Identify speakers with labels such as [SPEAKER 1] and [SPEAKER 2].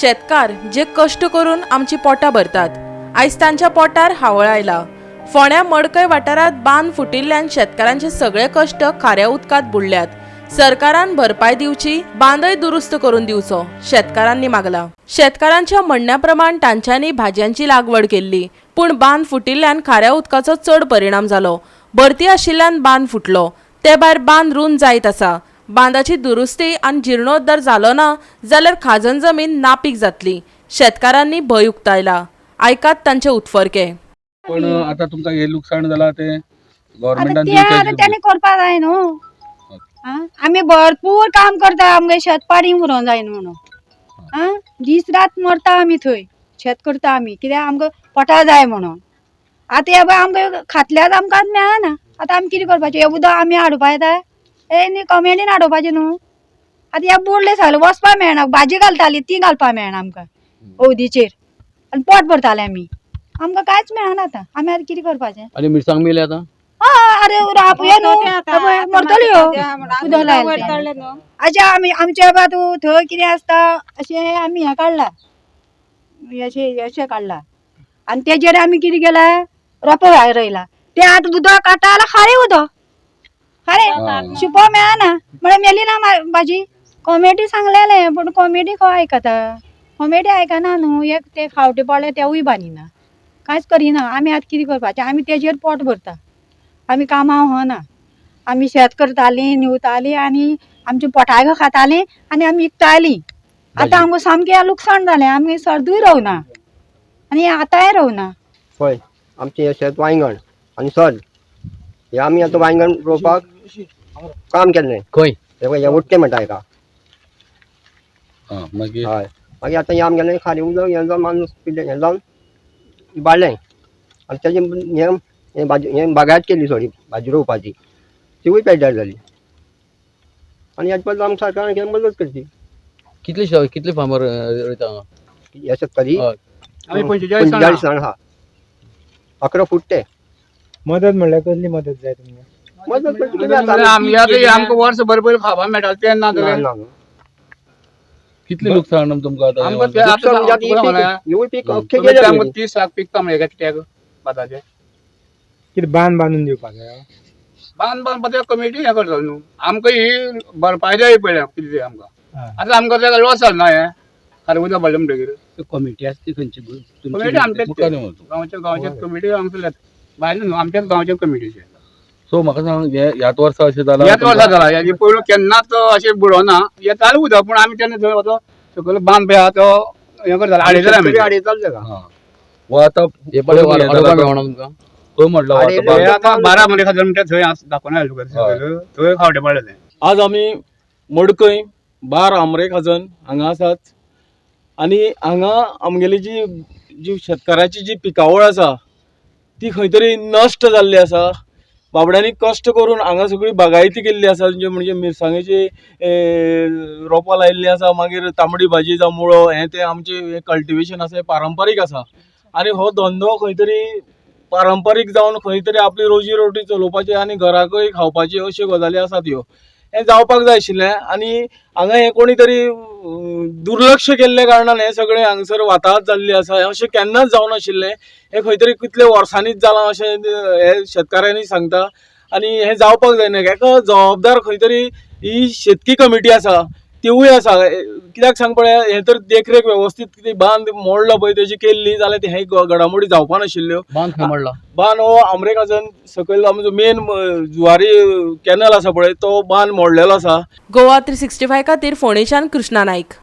[SPEAKER 1] शेतकार जे कश्ट करून आमची पोटां भरतात, आयज तांच्या पोटार हावळ आयला. फोंड्या मडकय वाठारांत बांद फुटिल्ल्यान शेतकारांचे सगळे कश्ट खाऱ्या उदकांत बुडल्यात. सरकारान भरपाय दिवची, बांदय दुरुस्त करून दिवचो, शेतकारांनी मागला. शेतकारांच्या म्हणण्या प्रमाण तांच्यांनी भाजयांची लागवड केल्ली, पूण बांद फुटिल्ल्यान खाऱ्या उदकाचो चड परिणाम जालो. भरती आशिल्ल्यान बांद फुटलो. ते भायर बांद रूंद जायत आसा. बांदाची दुरुस्ती आनी जिर्णोद्धार जालो ना जाल्यार खाजन जमीन नापीक जातली, शेतकारांनी भंय उक्तायला. आयकात तांचे उत्फर्के.
[SPEAKER 2] पण आता तुमकां हे लुकसाण जाला ते
[SPEAKER 3] आता
[SPEAKER 2] गव्हर्मेंटान
[SPEAKER 3] ते आतां तेणी करपा जाय न्हू. आमी भरपूर काम करता, आमगे शेत पाडी उरोंक जाय न्हू म्हणून. आं, दीस रात मरता आमी थंय शेत करता आमी, कित्याक आमकां पोटा जाय म्हणून. आतां हे पळय आमकां खातल्यार आमकां मेळना. आतां आमी कितें करपाचें? हें उदक आमी हाडपा येता, हे न्ही कमेंटीन हाडोवपाचें न्हू. आतां हे बुडले सगळे, वचपा मेळना. भाजी घालताली ती घालपा मेळना आमकां हळदीचेर, आनी पोट भरताले आमी. आमकां कांयच मेळना आतां. आमी आतां कितें करपाचें?
[SPEAKER 4] आनी मिरसांग मेले आतां.
[SPEAKER 3] हय, अरे रापया न्हू, पळय मरतली ह्यो उदक लायलें. अशें आमी आमच्या बा तूं थंय कितें आसता अशें आमी हें काडलां, अशें अशें काडलां आनी तेजेर आमी कितें केलां, रोंपो रोयला. तें आतां उदक काडटा जाल्यार खारें उदक, खारें शिंपो मेळना म्हळ्यार मेली ना भाजी. कॉमेडी सांगलेलें पूण कॉमेडी खंय आयकता? कॉमेडी आयकना न्हू. एक ते खावटे पडले तेवूय बांदिना, कांयच करिना. आमी आतां कितें करपाचें? आमी तेजेर पोट भरता. आमी कामां वचना, आमी शेत करतालीं, न्हिवतालीं आनी आमच्या पोटाक खातालीं आनी आमी विकतालीं. आतां आमकां सामकें लुकसाण जालें. आमी सर्दूय रोवना आनी आतांय रोवना.
[SPEAKER 5] पळय आमचें हें शेत वांयगण आनी सर हें आमी आतां वांयगण रोवपाक काम केल्लें.
[SPEAKER 4] खंय?
[SPEAKER 5] हें पळय हें उडटें म्हणटा हेका.
[SPEAKER 2] मागीर
[SPEAKER 5] हय, मागीर आतां हें आमगेलें खारें उदक हें जावन मानूस पिलें, हें जावन इबाडलें. आनी तेजें हें हें भाजी हें बागायत केली थोडी भाजी रोवपाची, तिवूय पेड्ड्यार जाली. आनी हेजे बद्दल आमकां सरकारान कितें मदत करची.
[SPEAKER 4] कितले कितले फार्मर रोयता हांगा?
[SPEAKER 5] हे शेतकरी
[SPEAKER 4] हय.
[SPEAKER 6] आमी 45
[SPEAKER 5] 45 जाण आहा, 11 फूट ते.
[SPEAKER 7] मदत म्हणल्यार कसली मदत जाय तुमकां?
[SPEAKER 5] मदत करची कितें आतां?
[SPEAKER 6] आमगे आतां आमकां वर्स भर पयलीं खावपाक मेळटालें तें ना
[SPEAKER 5] ना
[SPEAKER 6] जालें.
[SPEAKER 5] ना.
[SPEAKER 2] कितले लुकसाण तुमकां आतां?
[SPEAKER 6] आमकां ते
[SPEAKER 5] लुकसाण म्हणजे आतां
[SPEAKER 6] आतां
[SPEAKER 5] ही पीक, हिवूय पीक अख्खें
[SPEAKER 6] कमीत
[SPEAKER 5] गेलें
[SPEAKER 6] कमी आमकां
[SPEAKER 5] आमगेलें.
[SPEAKER 6] 30 लाख पिकता म्हळ्यार एका कित्याक भाताचें.
[SPEAKER 7] कितें बांद बांदून दिवपाक जाय?
[SPEAKER 6] बांद बांदपा ते कमिटी हें करतलो न्हू. आमकां ही भरपाय जाय पयलीं कितें तें आमकां. आतां आमकां तेका लॉस जालो ना हें खारें उदक भरलें म्हणटकीर.
[SPEAKER 8] कमिटी आसता ती खंयची?
[SPEAKER 6] कमिटी आमचेच
[SPEAKER 2] मुखार यो तूं.
[SPEAKER 6] गांवच्या गांवच्याच कमिटी हांगसरल्यात, भायले न्हू, आमच्याच गांवच्या कमिटीचे.
[SPEAKER 2] सो म्हाका सांग, हे ह्याच वर्सा अशें जालां?
[SPEAKER 6] ह्याच वर्सा जाला. हेजे पयलू केन्नाच अशें बुडोना, येतालें उदक पूण आमी तेन्ना थंय वचो सकयल बांद पळय आहा तो हें करताले, आडयताले आमी.
[SPEAKER 5] शेतकरी आडयताले तेका.
[SPEAKER 2] हां. व आतां
[SPEAKER 4] हे पळय अडोवपा मेळना तुमकां?
[SPEAKER 2] खंय म्हटलं हो आतां
[SPEAKER 6] हे आतां 12 म्हणे खाजन म्हणटा थंय दाखोवन आयलो तुका सकयल, थंय खावटे पडले ते.
[SPEAKER 9] आज आमी मडकय बार आमरे खाजन हांगा आसात आनी हांगा आमगेली जी जी शेतकाराची जी पिकावळ आसा ती खंय तरी नश्ट जाल्ली आसा. बाबड्यांनी कश्ट करून हांगा सगळी बागायती केल्ली आसा, म्हणजे मिरसांगेची रोपां लायिल्लीं आसा, मागीर तांबडी भाजी जावं मुळो, हें तें आमचें कल्टिवेशन आसा हें पारंपारीक आसा. आनी हो धंदो खंय तरी पारंपारीक जावन खंय तरी आपली रोजी रोटी चलोवपाची आनी घराकय खावपाची अश्यो गजाली आसात ह्यो. हें जावपाक जाय आशिल्लें आनी हांगा हें कोणी तरी दुर्लक्ष केल्ल्या कारणान हें सगळें हांगासर वाताहत जाल्ली आसा. अशें केन्नाच जावनाशिल्लें, हें खंय तरी कितले वर्सांनीच जालां अशें हे शेतकारांनी सांगता आनी हें जावपाक जायना. हेका जबाबदार खंय तरी ही शेतकी कमिटी आसा तिवूय आसा. कित्याक सांग पळया, हें तर देखरेख वेवस्थीत कितें बांद मोडलो पळय तेजी केल्ली जाल्यार हें घडामोडी जावपा नाशिल्ल्यो.
[SPEAKER 4] बांद खंय मोडला?
[SPEAKER 9] बांद हो आमरे खाजन सकयल आमचो मेन जुवारी कॅनल आसा पळय तो बांद मोडलेलो आसा.
[SPEAKER 1] गोवा 365 खातीर फोंडेच्यान कृष्णा नायक.